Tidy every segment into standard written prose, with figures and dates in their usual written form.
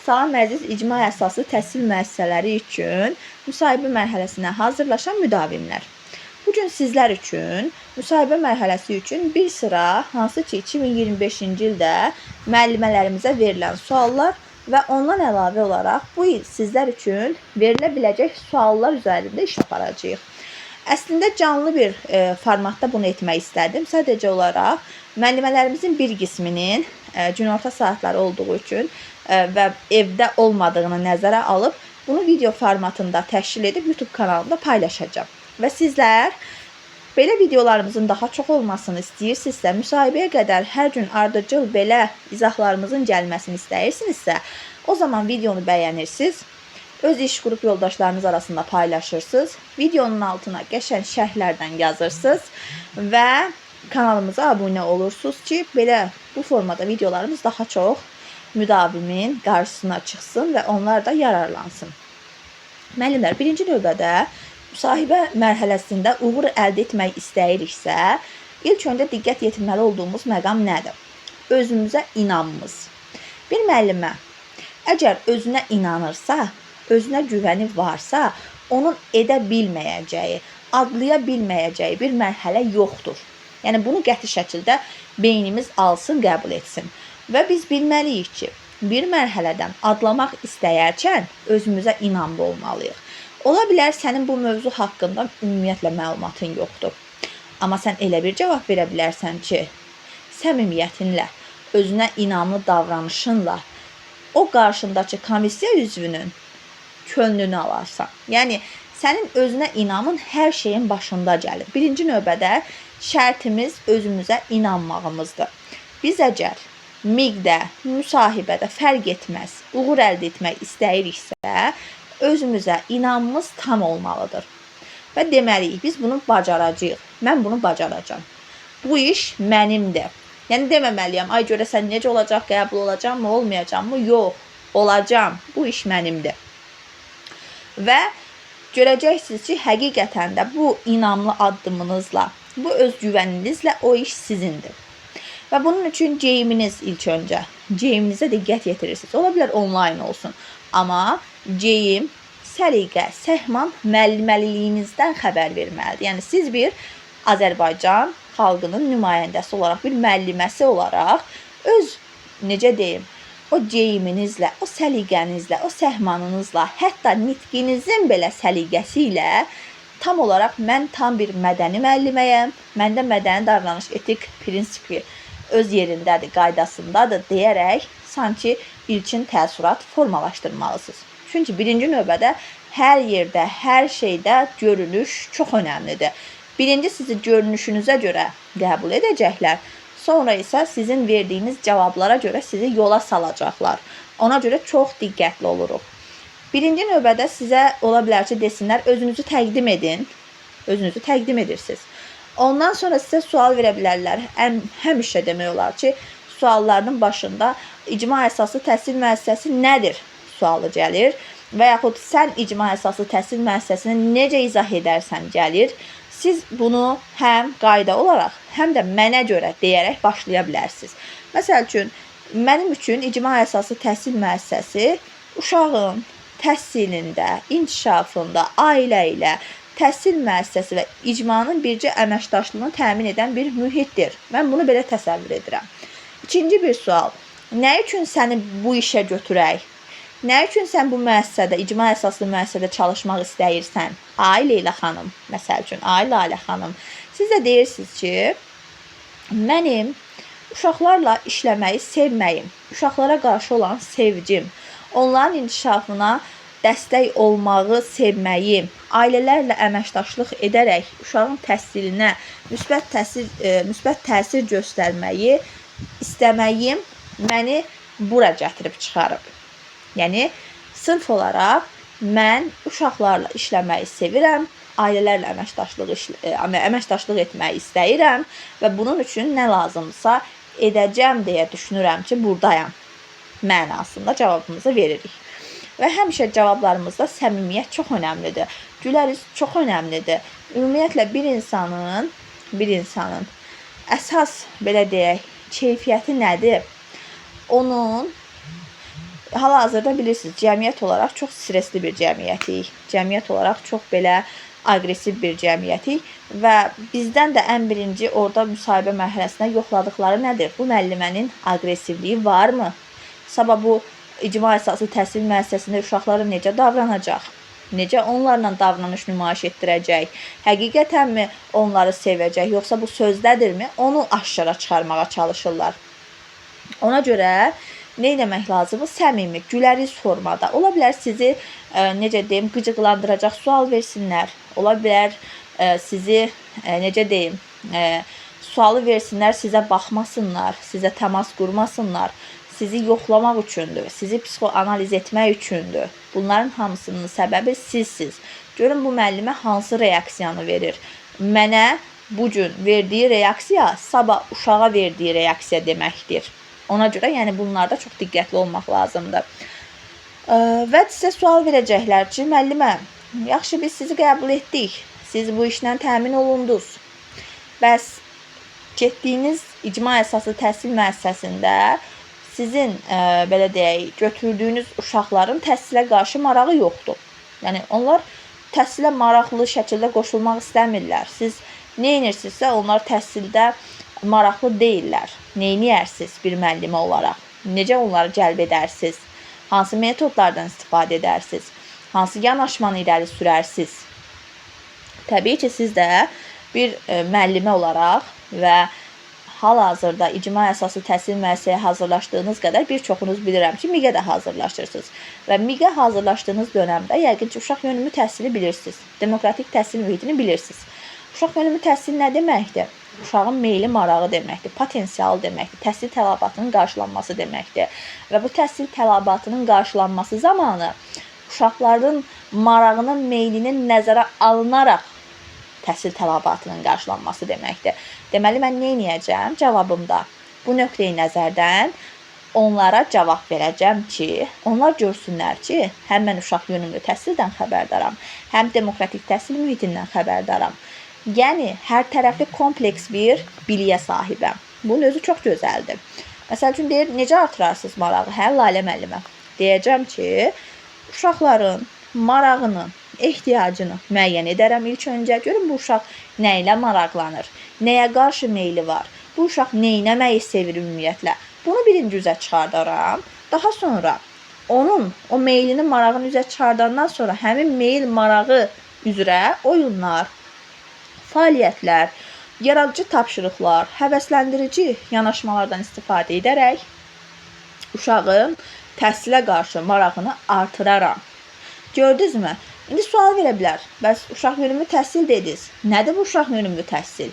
Salam əziz icma əsaslı təhsil müəssisələri üçün müsahibə mərhələsinə hazırlaşan müdavimlər. Bu gün sizlər üçün müsahibə mərhələsi üçün bir sıra hansı ki 2025-ci ildə müəllimələrimizə verilən suallar və ondan əlavə olaraq bu il sizlər üçün verilə biləcək suallar üzərində iş aparacağıq. Əslində canlı bir formatda bunu etmək istədim. Sadəcə olaraq müəllimələrimizin bir qisminin günorta saatları olduğu üçün və evdə olmadığını nəzərə alıb bunu video formatında təşkil edib YouTube kanalımda paylaşacağam. Və sizlər belə videolarımızın daha çox olmasını istəyirsinizsə, müsahibəyə qədər hər gün ardıcıl belə izahlarımızın gəlməsini istəyirsinizsə, o zaman videonu bəyənirsiniz, öz iş qrup yoldaşlarınız arasında paylaşırsınız, videonun altına qəşəng şərhlərdən yazırsınız və kanalımıza abunə olursunuz ki, belə bu formada videolarımız daha çox müdavimin qarşısına çıxsın və onlar da yararlansın. Müəllimlər, birinci növbədə müsahibə mərhələsində uğur əldə etmək istəyiriksə, ilk öncə diqqət yetirməli olduğumuz məqam nədir? Özümüzə inanmamız. Bir müəllimə əgər özünə inanırsa, özünə güvəni varsa, onun edə bilməyəcəyi, adlaya bilməyəcəyi bir mərhələ yoxdur. Yəni bunu qəti şəkildə beynimiz alsın, qəbul etsin. Və biz bilməliyik ki, bir mərhələdən adlamaq istəyərkən özümüzə inamlı olmalıyıq. Ola bilər sənin bu mövzu haqqında ümumiyyətlə məlumatın yoxdur. Amma sən elə bir cavab verə bilərsən ki, səmimiyyətinlə, özünə inamlı davranışınla o qarşındakı komissiya üzvünün könlünü alarsan. Yəni sənin özünə inamın hər şeyin başında gəlir. Birinci növbədə şərtimiz özümüzə inanmağımızdır. Biz əgər MİQ-də, müsahibədə fərq etməz, uğur əldə etmək istəyiriksə, özümüzə inamımız tam olmalıdır. Və deməliyik, biz bunu bacaracağıq. Mən bunu bacaracağam. Bu iş mənimdir. Yəni deməməliyəm, ay görəsən necə olacaq, qəbul olacağam mı, olmayacağam mı? Yox, olacağam. Bu iş mənimdir. Və görəcəksiniz ki, həqiqətən də bu inamlı addımınızla, bu özgüvəninizlə o iş sizindir. Və bunun üçün geyiminiz ilk öncə, geyiminizə diqqət yetirirsiniz. Ola bilər onlayn olsun, amma geyim, səliqə, səhman müəlliməliyinizdən xəbər verməlidir. Yəni siz bir Azərbaycan xalqının nümayəndəsi olaraq, bir müəlliməsi olaraq öz necə deyim, o geyiminizlə, o səliqənizlə, o səhmanınızla, hətta nitqinizin belə səliqəsi ilə tam olaraq mən tam bir mədəni müəlliməyəm, məndə mədəni davranış etik prinsipi öz yerindədir, qaydasındadır deyərək sanki ilkin təəssürat formalaşdırmalısınız. Çünki birinci növbədə hər yerdə, hər şeydə görünüş çox önəmlidir. Birinci sizi görünüşünüzə görə qəbul edəcəklər. Sonra isə sizin verdiyiniz cavablara görə sizi yola salacaqlar. Ona görə çox diqqətli oluruq. Birinci növbədə sizə ola bilər ki, desinlər, özünüzü təqdim edin. Özünüzü təqdim edirsiniz. Ondan sonra sizə sual verə bilərlər. Həmişə demək olar ki, suallarının başında icma əsaslı təhsil müəssisəsi nədir sualı gəlir və yaxud sən icma əsaslı təhsil müəssisəsini necə izah edərsən gəlir. Siz bunu həm qayda olaraq, həm də mənə görə deyərək başlaya bilərsiniz. Məsəl üçün, mənim üçün icma əsaslı təhsil müəssisəsi uşağın təhsilində, inkişafında, ailə ilə təhsil müəssisəsi və icmanın bircə əməkdaşlığını təmin edən bir mühitdir. Mən bunu belə təsəvvür edirəm. İkinci bir sual. Nə üçün səni bu işə götürək? Nə üçün sən bu müəssisədə, icma əsaslı müəssisədə çalışmaq istəyirsən? Ay Leyla xanım, məsəl üçün, ay Lalə xanım. Siz də deyirsiniz ki, mənim uşaqlarla işləməyi sevməyim, uşaqlara qarşı olan sevgim, onların inkişafına dəstək olmağı sevməyim, ailələrlə əməkdaşlıq edərək uşağın təhsilinə müsbət təsir göstərməyi istəməyim məni bura gətirib çıxarıb. Yəni sınf olaraq mən uşaqlarla işləməyi sevirəm, ailələrlə əməkdaşlıq etməyi istəyirəm və bunun üçün nə lazımsa edəcəm deyə düşünürəm ki, burdayam mənasında cavabımızı veririk. Və həmişə cavablarımızda səmimiyyət çox önəmlidir. Gülər üz çox önəmlidir. Ümumiyyətlə bir insanın əsas belə deyək, keyfiyyəti nədir? Onun Hal-hazırda bilirsiniz, cəmiyyət olaraq çox stressli bir cəmiyyətik. Cəmiyyət olaraq çox belə aqressiv bir cəmiyyətik və bizdən də ən birinci orada müsahibə mərhələsində yoxladıqları nədir? Bu müəllimənin aqressivliyi varmı? Sabah bu icma əsaslı təhsil müəssisəsində uşaqlara necə davranacaq? Necə onlarla davranış nümayiş etdirəcək? Həqiqətənmi onları sevəcək, yoxsa bu sözdədirmi? Onu aşkara çıxarmağa çalışırlar. Ona görə nə etmək lazımdır? Səmimi, güləriz formada. Ola bilər sizi necə deyim, qıcıqlandıracaq sual versinlər. Ola bilər sizi necə deyim, sualı versinlər, sizə baxmasınlar, sizə təmas qurmasınlar. Sizi yoxlamaq üçündür, sizi psixoanaliz etmək üçündür. Bunların hamısının səbəbi sizsiz. Görün bu müəllimə hansı reaksiyanı verir. Mənə bu gün verdiyi reaksiya sabah uşağa verdiyi reaksiya deməkdir. Ona görə yəni bunlarda çox diqqətli olmaq lazımdır. Və sizə sual verəcəklər ki, müəllimə, yaxşı biz sizi qəbul etdik. Siz bu işlə təmin olundunuz. Bəs getdiyiniz icma əsaslı təhsil müəssisəsində sizin belə deyək, götürdüyünüz uşaqların təhsilə qarşı marağı yoxdur. Yəni onlar təhsilə maraqlı şəkildə qoşulmaq istəmirlər. Siz nə edirsinizsə, onlar təhsildə maraqlı deyillər. Nə edərsiniz bir müəllimə olaraq? Necə onları cəlb edərsiniz? Hansı metodlardan istifadə edərsiniz? Hansı yanaşmanı irəli sürərsiniz? Təbii ki, siz də bir müəllimə olaraq və hal-hazırda icma əsaslı təhsil müəssisəyə hazırlaşdığınız qədər bir çoxunuz bilirəm ki, MİQ-ə də hazırlaşırsınız. Və MİQ-ə hazırlaşdığınız dönəmdə yəqin ki, uşaq yönümlü təhsili bilirsiniz. Demokratik təhsil mühitini bilirsiniz. Uşaq yönümlü təhsil nə deməkdir? Uşağın meyli, marağı deməkdir, potensialı deməkdir, təhsil tələbatının qarşılanması deməkdir. Və bu təhsil tələbatının qarşılanması zamanı uşaqların marağının, meylinin nəzərə alınaraq təhsil tələbatının qarşılanması deməkdir. Deməli, mən nə edəcəm? Cavabımda bu nöqteyi nəzərdən onlara cavab verəcəm ki, onlar görsünlər ki, həm mən uşaq yönümlü təhsildən xəbərdaram, həm demokratik təhsil mühitindən xəbərdaram. Yəni, hər tərəfli kompleks bir biliyə sahibəm. Bunun özü çox gözəldir. Məsəl üçün, deyir, necə artırarsınız marağı? Hə, Lalə müəllimə? Deyəcəm ki, uşaqların marağını, ehtiyacını müəyyən edərəm ilk öncə. Görün bu uşaq nə ilə maraqlanır, nəyə qarşı meyli var, bu uşaq nə etməyi sevir ümumiyyətlə. Bunu birinci üzə çıxardaram. Daha sonra onun o meylini, marağını üzə çıxardandan sonra həmin meyl, marağı üzrə oyunlar, fəaliyyətlər, yaradıcı tapşırıqlar, həvəsləndirici yanaşmalardan istifadə edərək uşağın təhsilə qarşı marağını artıraram. Gördünüzmü? İndi sual verə bilər. Bəs uşaq yönümlü təhsil dediniz. Nədir bu uşaq yönümlü təhsil?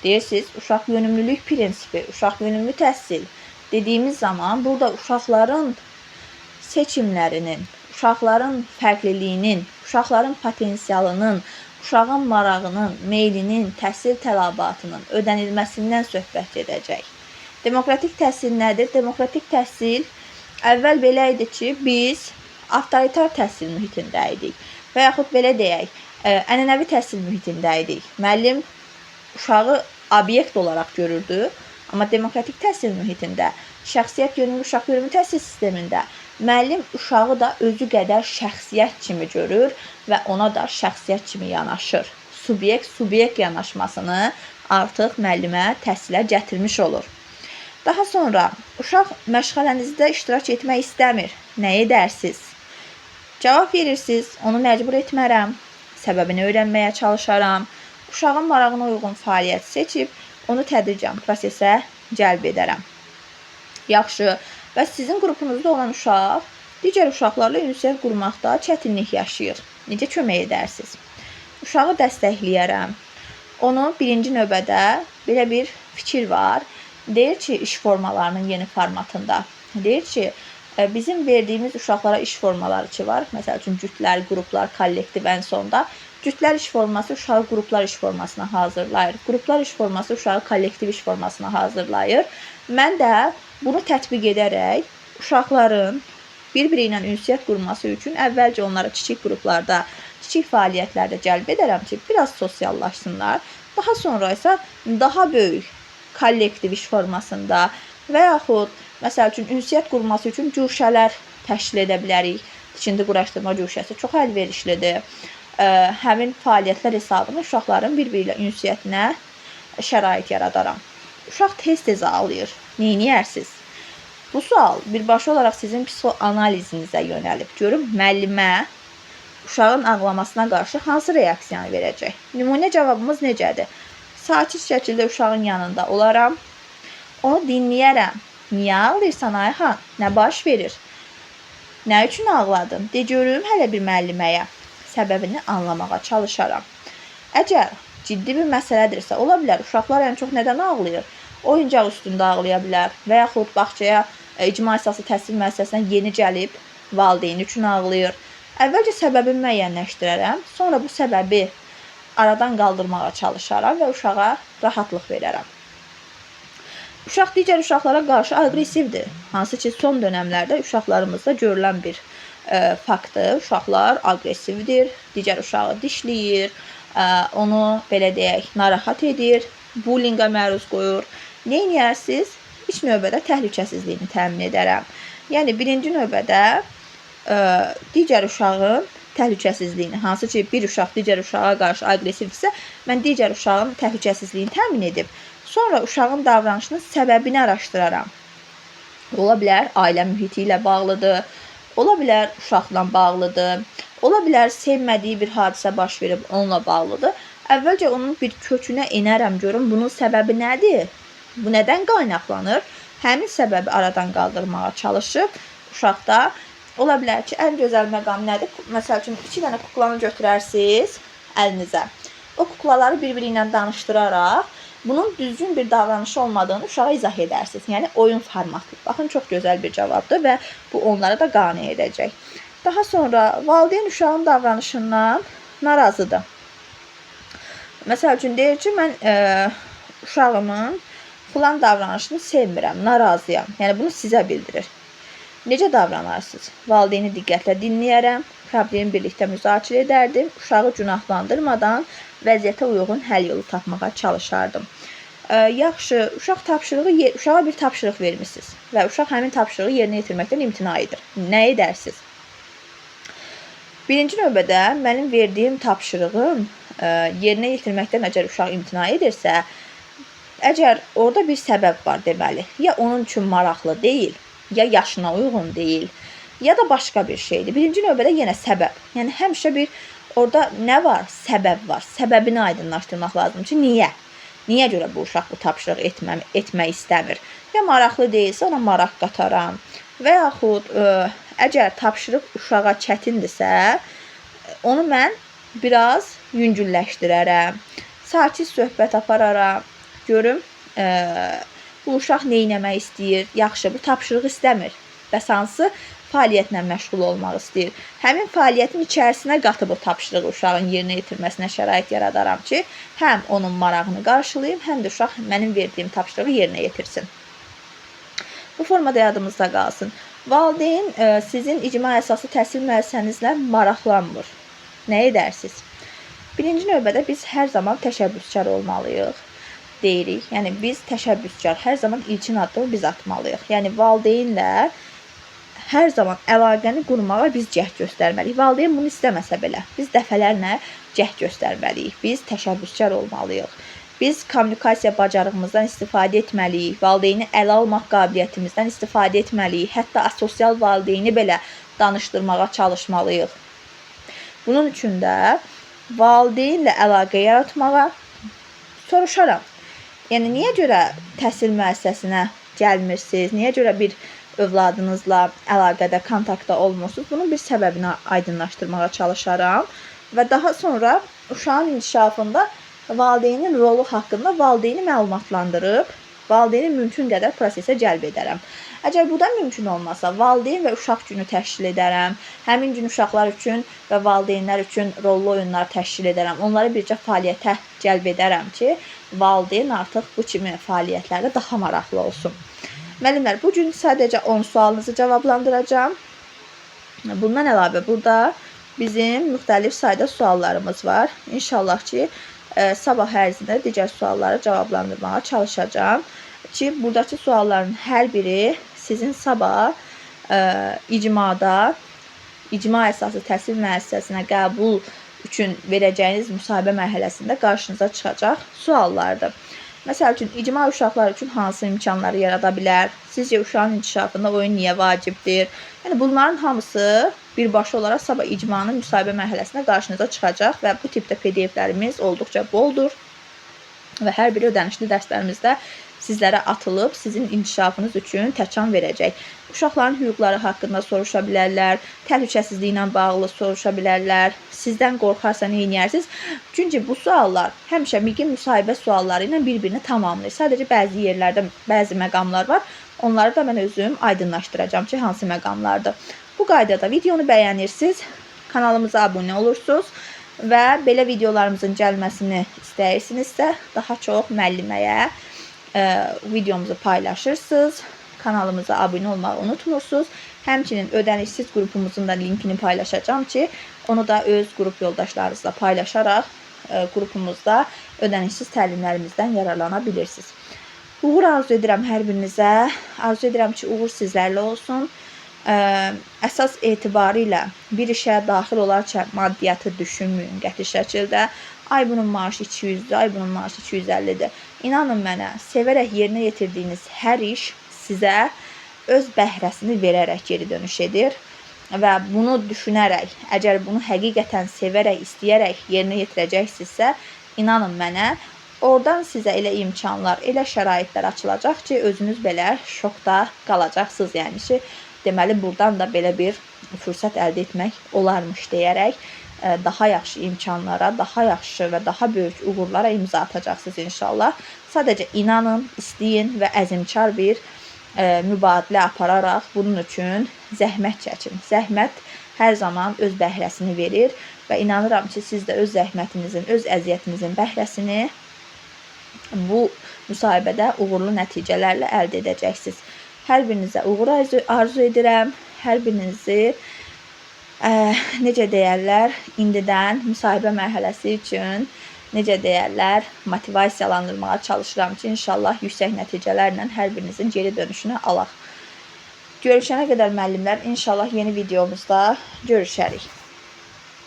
Deyirsiniz, uşaq yönümlülük prinsipi, uşaq yönümlü təhsil dediyimiz zaman burada uşaqların seçimlərinin, uşaqların fərqliliyinin, uşaqların potensialının, uşağın marağının, meylinin, təhsil tələbatının ödənilməsindən söhbət gedəcək. Demokratik təhsil nədir? Demokratik təhsil əvvəl belə idi ki, biz avtoritar təhsil mühitində idik. Və yaxud belə deyək, ənənəvi təhsil mühitində idik. Müəllim uşağı obyekt olaraq görürdü, amma demokratik təhsil mühitində, şəxsiyyət yönümlü uşaq yönümlü təhsil sistemində müəllim uşağı da özü qədər şəxsiyyət kimi görür və ona da şəxsiyyət kimi yanaşır. Subyekt-subyekt yanaşmasını artıq müəllimə təhsilə gətirmiş olur. Daha sonra uşaq məşğələnizdə iştirak etmək istəmir. Nə edərsiniz? Cavab verirsiniz, onu məcbur etmərəm, səbəbini öyrənməyə çalışaram. Uşağın marağına uyğun fəaliyyət seçib, onu tədricən prosesə cəlb edərəm. Yaxşı, bəs sizin qrupunuzda olan uşaq digər uşaqlarla ünsiyyət qurmaqda çətinlik yaşayır. Necə kömək edərsiniz? Uşağı dəstəkləyərəm. Onu birinci növbədə belə bir fikir var. Deyir ki, iş formalarının yeni formatında. Deyir ki, bizim verdiyimiz uşaqlara iş formaları ki var. Məsəl üçün, cütlər, qruplar, kollektiv ən sonda. Cütlər iş forması uşağı qruplar iş formasına hazırlayır. Qruplar iş forması uşağı kollektiv iş formasına hazırlayır. Mən də bunu tətbiq edərək uşaqların bir-biri ilə ünsiyyət qurması üçün əvvəlcə onları kiçik qruplarda, kiçik fəaliyyətlərdə cəlb edərəm ki, biraz sosiallaşsınlar. Daha sonra isə daha böyük kollektiv iş formasında və yaxud məsəl üçün ünsiyyət qurması üçün güşələr təşkil edə bilərik. Tikinti quraşdırma guşəsi çox əlverişlidir. Həmin fəaliyyətlər hesabına uşaqların bir-biri ilə ünsiyyətinə şərait yaradaram. Uşaq tez-tez ağlayır. Neyniyərsiz? Bu sual birbaşa olaraq sizin psixoanalizinizə yönəlib. Görüm müəllimə uşağın ağlamasına qarşı hansı reaksiyanı verəcək? Nümunə cavabımız necədir? Sakit şəkildə uşağın yanında olaram. Onu dinləyərəm. Niyə ağlayırsan Ayxan? Nə baş verir? Nə üçün ağladın? De görüm hələ bir müəlliməyə. Səbəbini anlamağa çalışaram. Əgər ciddi bir məsələdirsə, ola bilər uşaqlar ən çox nədən ağlayır? Oyuncaq üstündə ağlaya bilər və yaxud bağçaya icma əsaslı təhsil müəssisəsinə yeni gəlib valideyni üçün ağlayır. Əvvəlcə səbəbi müəyyənləşdirərəm, sonra bu səbəbi aradan qaldırmağa çalışaram və uşağa rahatlıq verərəm. Uşaq digər uşaqlara qarşı aqressivdir. Hansı ki, son dönəmlərdə uşaqlarımızda görülən bir faktdır. Uşaqlar aqressivdir, digər uşağı dişləyir, onu belə deyək, narahat edir, bullinqə məruz qoyur. Nə edərsiniz? İlk növbədə təhlükəsizliyini təmin edərəm. Yəni birinci növbədə digər uşağın təhlükəsizliyini, hansı ki, bir uşaq digər uşağa qarşı aqressivdirsə, mən digər uşağın təhlükəsizliyini təmin edib, sonra uşağın davranışının səbəbini araşdıraram. Ola bilər ailə mühiti ilə bağlıdır, ola bilər uşaqla bağlıdır, ola bilər sevmədiyi bir hadisə baş verib onunla bağlıdır. Əvvəlcə onun bir kökünə enərəm, görüm bunun səbəbi nədir? Bu nədən qaynaqlanır? Həmin səbəbi aradan qaldırmağa çalışıb uşaqda ola bilər ki, ən gözəl məqam nədir? Məsəl üçün, 2 dənə kuklanı götürərsiniz əlinizə. O kuklaları bir-biri ilə danışdıraraq bunun düzgün bir davranış olmadığını uşağa izah edərsiniz. Yəni oyun formatlı. Baxın, çox gözəl bir cavabdır və bu onları da qane edəcək. Daha sonra valideyn uşağın davranışından narazıdır. Məsəl üçün, deyir ki, mən uşağımın filan davranışını sevmirəm, narazıyam. Yəni bunu sizə bildirir. Necə davranarsınız? Valideyni diqqətlə dinləyərəm, problemi birlikdə müzakirə edərdim, uşağı günahlandırmadan vəziyyətə uyğun həll yolu tapmağa çalışardım. Yaxşı, uşağa bir tapşırıq vermisiniz və uşaq həmin tapşırığı yerinə yetirməkdən imtina edir. Nə edərsiniz? Birinci növbədə mənim verdiyim tapşırığın yerinə yetirməkdən əgər uşaq imtina edirsə, əgər orada bir səbəb var deməli, ya onun üçün maraqlı deyil, ya yaşına uyğun deyil, ya da başqa bir şeydir. Birinci növbədə yenə səbəb. Yəni həmişə bir orada nə var? Səbəb var. Səbəbini aydınlaşdırmaq lazımdır ki, niyə? Niyə görə bu uşaq bu tapşırığı etmək istəmir? Ya maraqlı deyilsə, ona maraq qataram. Və yaxud əgər tapşırıq uşağa çətindirsə, onu mən biraz yüngülləşdirərəm. Sakit söhbət apararam. Görüm bu uşaq nə etmək istəyir? Yaxşı, bu tapşırığı istəmir. Bəs hansı fəaliyyətlə məşğul olmaq istəyir? Həmin fəaliyyətin içərisinə qatıb o tapşırığı uşağın yerinə yetirməsinə şərait yaradaram ki, həm onun marağını qarşılayım, həm də uşaq mənim verdiyim tapşırığı yerinə yetirsin. Bu formada yadımızda qalsın. Valideyn sizin icma əsaslı təhsil müəssisənizlə maraqlanmır. Nə edərsiniz? Birinci növbədə biz hər zaman təşəbbüskar olmalıyıq deyirik. Yəni biz təşəbbüskar, hər zaman ilkin addımı biz atmalıyıq. Yəni valideynlə hər zaman əlaqəni qurmağa biz cəhd göstərməliyik. Valideyn bunu istəməsə belə, biz dəfələrlə cəhd göstərməliyik. Biz təşəbbüskar olmalıyıq. Biz kommunikasiya bacarığımızdan istifadə etməliyik. Valideyni ələ almaq qabiliyyətimizdən istifadə etməliyik. Hətta asosial valideyni belə danışdırmağa çalışmalıyıq. Bunun üçün də valideynlə əlaqə yaratmağa soruşaram. Yəni niyə görə təhsil müəssisəsinə gəlmirsiniz? Niyə görə bir övladınızla əlaqədə, kontaktda olmursunuz? Bunun bir səbəbini aydınlaşdırmağa çalışaram və daha sonra uşağın inkişafında valideynin rolu haqqında valideyni məlumatlandırıb, valideyni mümkün qədər prosesə cəlb edərəm. Əgər bu da mümkün olmasa, valideyn və uşaq günü təşkil edərəm. Həmin gün uşaqlar üçün və valideynlər üçün rollu oyunlar təşkil edərəm. Onları bircə fəaliyyətə cəlb edərəm ki, valideyn artıq bu kimi fəaliyyətlərdə daha maraqlı olsun. Müəllimlər, bu gün sadəcə 10 sualınızı cavablandıracağam. Bundan əlavə burada bizim müxtəlif sayda suallarımız var. İnşallah ki, sabah ərzində digər sualları cavablandırmağa çalışacağam ki, buradakı sualların hər biri sizin sabah icmada, icma əsaslı təhsil müəssisəsinə qəbul üçün verəcəyiniz müsahibə mərhələsində qarşınıza çıxacaq suallardır. Məsəl üçün, icma uşaqlar üçün hansı imkanları yarada bilər? Sizcə uşağın inkişafında oyun niyə vacibdir? Yəni bunların hamısı birbaşa olaraq sabah icmanın müsahibə mərhələsində qarşınıza çıxacaq və bu tipdə PDF-lərimiz olduqca boldur və hər biri ödənişli dərslərimizdə sizlərə atılıb sizin inkişafınız üçün təkan verəcək. Uşaqların hüquqları haqqında soruşa bilərlər, təhlükəsizliyi ilə bağlı soruşa bilərlər. Sizdən qorxarsa nə edərsiniz? Çünki bu suallar həmişə MİQ-in müsahibə sualları ilə bir-birini tamamlayır. Sadəcə bəzi yerlərdə bəzi məqamlar var. Onları da mən özüm aydınlaşdıracağam ki, hansı məqamlardır. Bu qaydada videonu bəyənirsiniz, kanalımıza abunə olursunuz və belə videolarımızın gəlməsini istəyirsinizsə, daha çox müəlliməyə videomuzu paylaşırsınız. Kanalımıza abunə olmağı unutmursunuz. Həmçinin ödənişsiz qrupumuzun da linkini paylaşacağam ki, onu da öz qrup yoldaşlarınızla paylaşaraq qrupumuzda ödənişsiz təlimlərimizdən yararlana bilirsiniz. Uğur arzu edirəm hər birinizə. Arzu edirəm ki, uğur sizlərlə olsun. Əsas etibarı ilə bir işə daxil olarkən maddiyyatı düşünməyin qəti şəkildə. Ay bunun maaşı 200-dür, ay bunun maaşı 250-dir. İnanın mənə, sevərək yerinə yetirdiyiniz hər iş sizə öz bəhrəsini verərək geri dönüş edir və bunu düşünərək, əgər bunu həqiqətən sevərək, istəyərək yerinə yetirəcəksinizsə, inanın mənə, oradan sizə elə imkanlar, elə şəraitlər açılacaq ki, özünüz belə şokda qalacaqsınız. Yəni ki, deməli burdan da belə bir fürsət əldə etmək olarmış deyərək daha yaxşı imkanlara, daha yaxşı və daha böyük uğurlara imza atacaqsınız inşallah. Sadəcə inanın, istəyin və əzmkar bir mübadilə apararaq bunun üçün zəhmət çəkin. Zəhmət hər zaman öz bəhrəsini verir və inanıram ki, siz də öz zəhmətinizin, öz əziyyətinizin bəhrəsini bu müsahibədə uğurlu nəticələrlə əldə edəcəksiniz. Hər birinizə uğur arzu edirəm. Hər birinizi necə deyərlər, indidən müsahibə mərhələsi üçün necə deyərlər, motivasiyalandırmağa çalışıram ki, inşallah yüksək nəticələrlə hər birinizin geri dönüşünü alaq. Görüşənə qədər müəllimlər, inşallah yeni videomuzda görüşərik.